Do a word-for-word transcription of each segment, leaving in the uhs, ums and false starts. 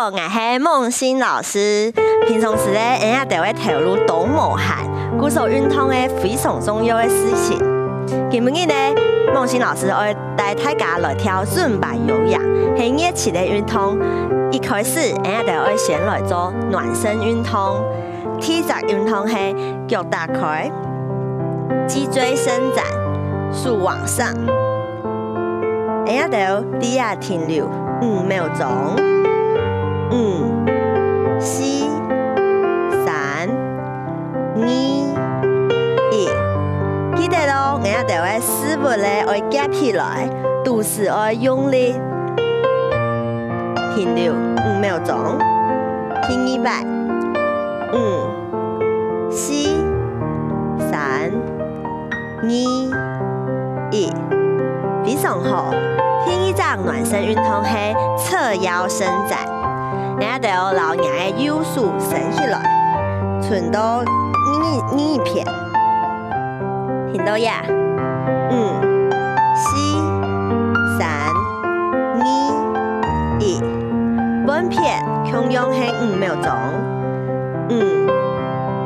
好，𠊎係孟欣老師。平常時呢，𠊎兜个頭路當無閒，故所運動係非常重要个事情。今晡日呢，孟欣老師愛帶大家來跳Zumba有氧，係熱情个運動。一開始，𠊎兜愛先來做暖身運動。第一隻運動係腳打開，脊椎伸展，手往上。 𠊎兜在這停留五秒鐘。五、四、三、二、一。記得哦，𠊎兜个屎朏仔愛夾起來，肚屎愛用力。停留五秒鐘。第二擺，五、四、三、 二、一，非常好。第二隻暖身運動係側腰伸展，𠊎兜摎𠊎个右手伸起來，伸到另一，另一片。停到這，五、四、三、二、一。換片，共樣係五秒鐘。五、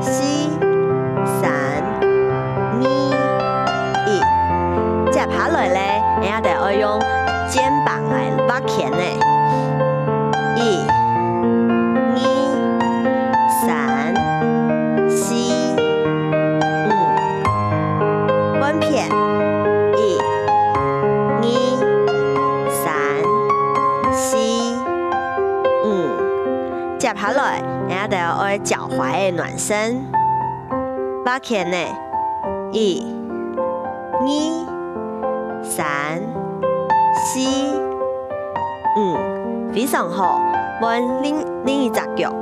四、三、 二、一。接下來咧，𠊎兜愛用肩膀來畫圈仔。一、二、三、四、五。換片。一、二、三、四、五。接下來，𠊎兜愛腳踝个暖身。 畫圈仔，一、二、三、四、五，非常好。換另，另一隻腳。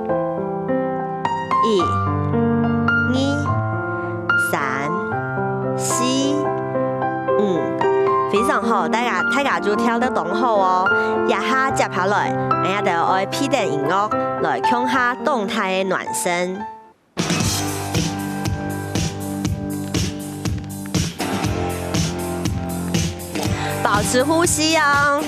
一、二、三、四、五，非常好。大家，大家就跳得當好哦。這下接下來，𠊎兜愛配等音樂，來共下動態个暖身。 保持呼吸哦。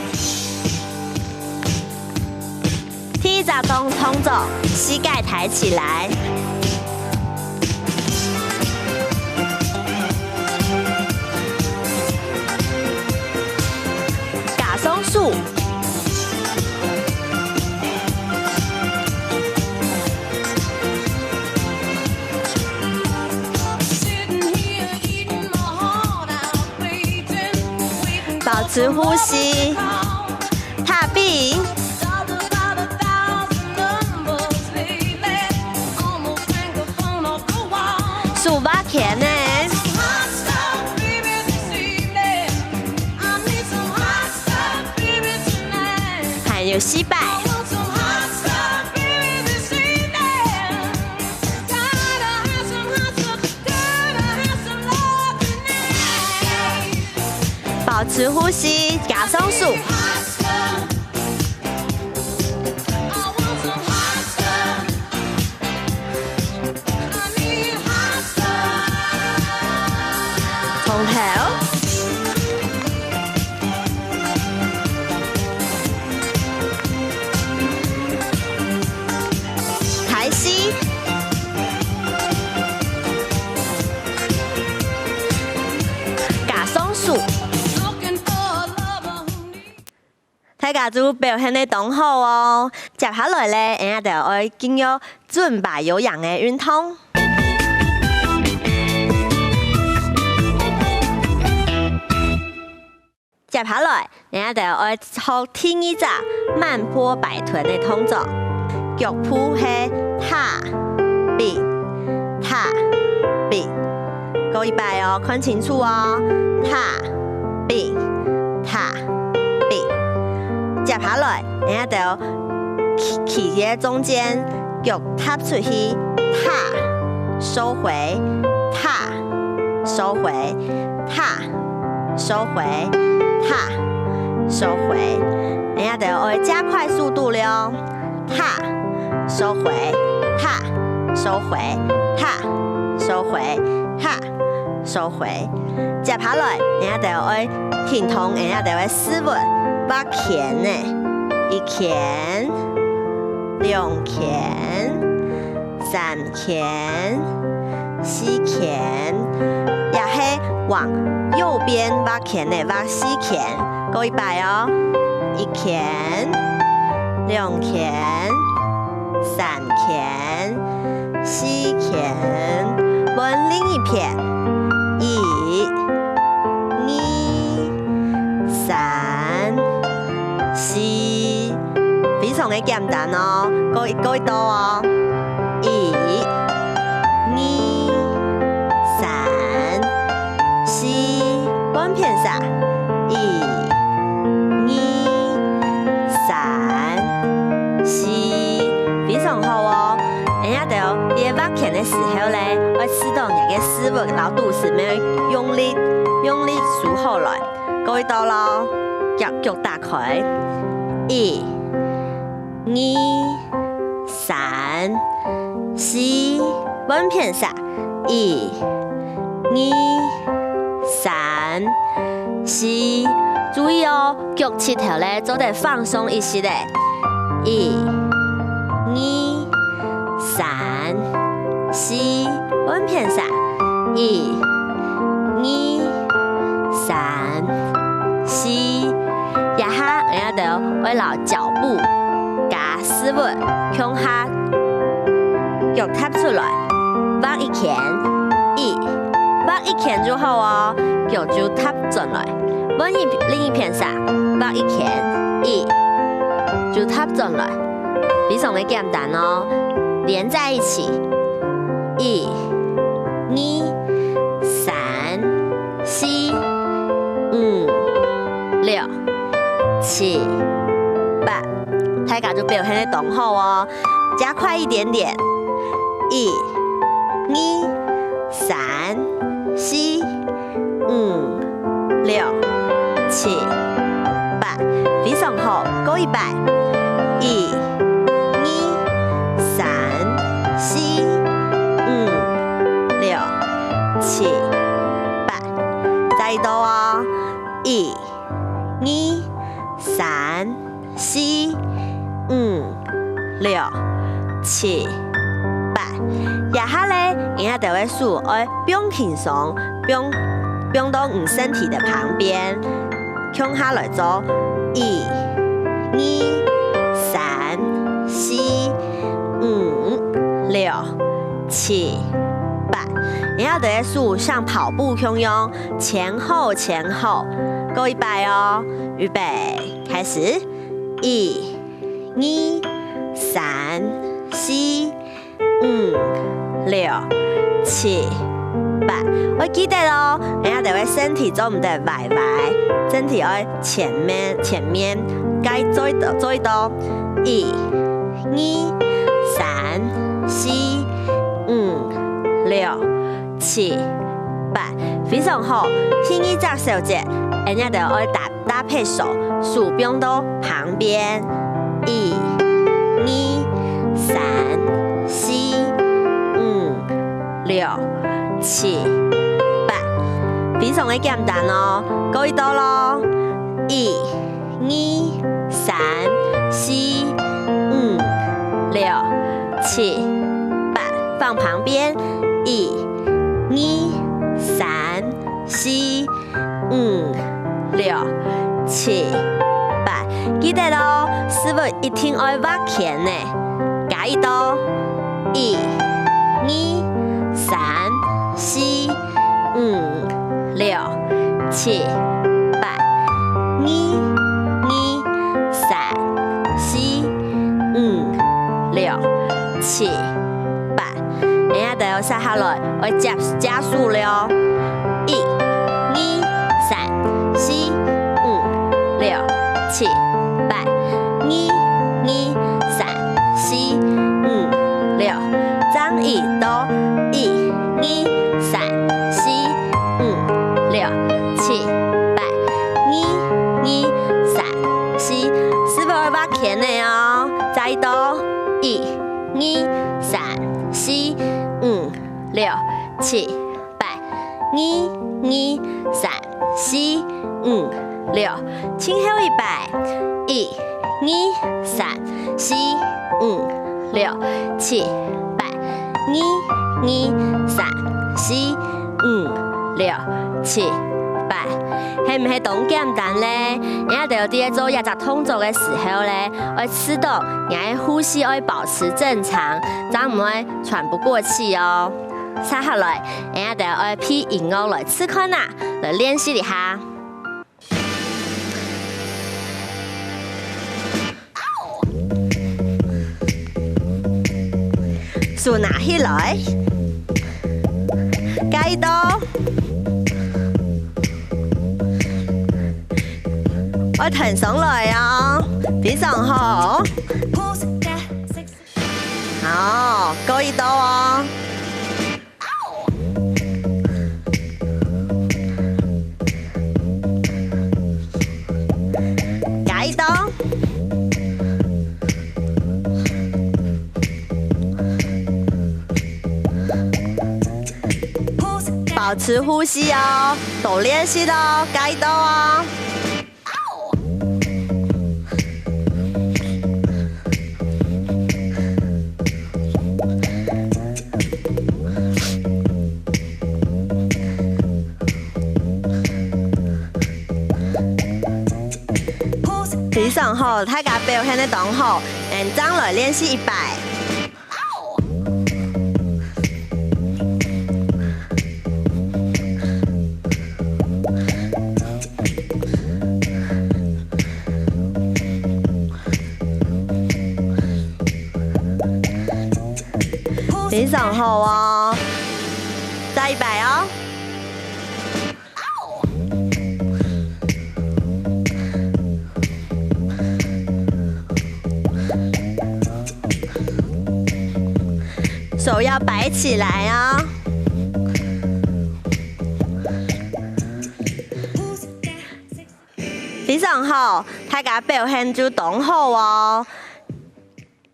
第一隻動，動作，膝蓋抬起來。頷雙手。 保持呼吸，踏步，手畫圈仔，還有四擺。 保持呼吸，頷雙手。從頭。 抬膝，頷雙手。大家就表現得當好哦！接下來咧，𠊎兜愛進入Zumba有氧个運動。 接下來，𠊎兜愛學第二隻慢坡擺臀个動作，腳步係踏、併、踏、併。過一擺哦，看清楚哦，踏、併、踏、併。接下來，𠊎兜企，企在中間，腳踏出去，踏、收回，踏、收回，踏、 收回，踏、收回。𠊎兜愛加快速度了哦！踏、收回，踏、收回，踏、收回，踏、收回。接下來，𠊎兜愛停動𠊎兜个屎朏，畫圈仔，一圈、兩圈、三圈、四圈，也係往右邊畫圈个畫四圈。過一擺哦，一圈、兩圈、三圈、四圈，換另一片，一、二、三、四，非常个簡單哦，過過一到哦，一、二、三、四，換片勢，一、二、三、四，非常好哦。 𫣆兜在畫圈个時候咧，愛試著若个屎朏摎肚屎愛用力、用力收好來。過一到囉，腳腳打開，一、二、三、四，換片勢，一、二、三、四。注意哦，腳膝頭咧做得放鬆一息仔，一、二、 三、四，換片勢，一、二、三、四。這下𫣆兜愛摎腳步加屎朏共下腳踏出來，畫一圈，一，畫一圈就好哦，腳就踏轉來，換一另一片勢，畫一圈，一，就踏轉來。 非常个簡單哦，連在一起，一、二、三、四、五、六、七、八，大家就表現得當好哦，加快一點點，一、二、三、四、 五、六、七、八，非常好，過一擺，一、二、三、四、五、六、七、八，再一到哦，一、二、三、 四、五、六、七、八。這下咧，𫣆兜个手愛放輕鬆，放，放到你身體个旁邊，共下來做一、二、三、四、五、六、七、八。𫣆兜个手像跑步共樣，前後前後，過一擺哦，預備，開始。 一、二、三、四、五、六、七、八。愛記得哦，𫣆兜个身體做毋得歪歪，身體愛前面，前面，該做一到，做一到。一、二、三、四、五、六、七、八。非常好，第二隻手節，𫣆兜愛搭 搭配手，手放到旁邊，一、二、三、四、五、六、七、八，非常个簡單哦。過一到囉，一、二、三、四、五、六、七、八，放旁邊，一、二、三、四、 五、六、七、八，記得哦，屎朏一定愛畫圈呢。加一到，一、二、三、四、五、六、七、八，二、二、三、四、五、六、七、八。 𫣆兜接下來愛接，接手了。一、二、三、四、五、六、七、八，二、二、三、四、五、六，正一到，一、二、三、四、五、六、七、八，二、二、三、四，屎朏畫圈呢哦，再一到，一、二、三、四、五、 六、七、八，二、二、三、四、五、六，盡後一擺，一、二、三、四、五、六、七、八，二、二、三、四、五、六、七、八，係毋係當簡單咧？你兜在做這隻動作个時候咧，愛試著你个呼吸愛保持正常，正毋會喘不過氣哦。接下來，你兜愛配音樂來試看啊，來練習一下。 手拿起來，加一刀，愛挺上來哦，非常好。好，過一刀哦。 加一刀。保持呼吸哦，多練習哦，加一刀哦。 非常好，大家表現得當好，𠊎等正來練習一擺。 非常好哦，再一擺哦。 手要擺起來哦。非常好，大家表現就當好哦。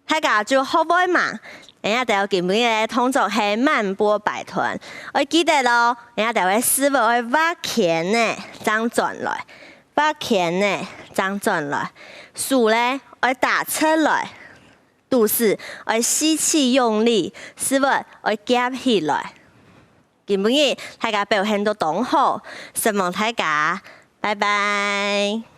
大家就學會嘛。𠊎兜今晡日个動作係慢波擺動，愛記得哦，𠊎兜个屎朏愛畫圈仔，正轉來。 畫圈仔，正轉來。手呢，愛打直來，肚屎愛吸氣用力，屎朏愛夾起來。今晡日大家表現到當好，承蒙大家，拜拜。